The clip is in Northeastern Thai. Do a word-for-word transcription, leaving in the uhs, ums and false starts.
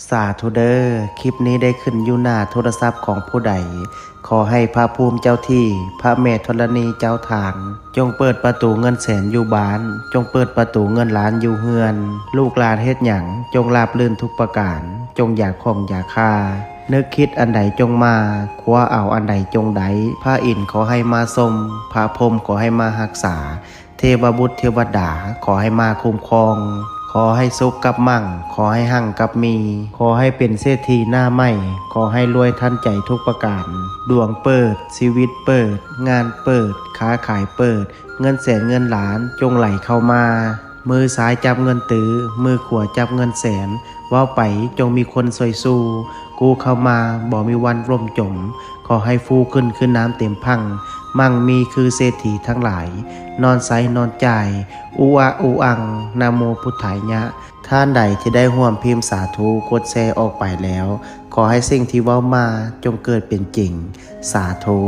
สาธุเด้อ คลิปนี้ได้ขึ้นอยู่หน้าโทรศัพท์ของผู้ใด ขอให้พระภูมิเจ้าที่ พระแม่ธรณีเจ้าทาง จงเปิดประตูเงินแสนอยู่บ้าน จงเปิดประตูเงินล้านอยู่เฮือน ลูกหลานเฮ็ดหยัง จงราบรื่นทุกประการ จงอย่าข้องอย่าคา นึกคิดอันใดจงมา คว้าเอาอันใดจงได้ พระอินทร์ขอให้มาทรง พระพรหมขอให้มารักษา เทวบุตรเทวดาขอให้มาคุ้มครอง ขอให้สุขกับมั่ง ขอให้หั่งกับมี ขอให้เป็นเศรษฐีหน้าใหม่ ขอให้รวยทันใจทุกประการ ดวงเปิด ชีวิตเปิด งานเปิด ค้าขายเปิด เงินแสนเงินล้านจงไหลเข้ามา มือซ้ายจับเงินตื้อ มือขวาจับเงินแสน เว้าไปจงมีคนซอยสู้ กู้เข้ามาบ่มีวันล่มจม ขอให้ฟูขึ้นคือน้ำเต็มพัง มั่งมีคือเศรษฐีทั้งหลาย นอนใสนอนจ่าย อุอะอุอัง นะโมพุทธายะ ท่านใดที่ได้ร่วมพิมพ์สาธุ กดแชร์ออกไปแล้ว ขอให้สิ่งที่เว้ามาจงเกิดเป็นจริง สาธุ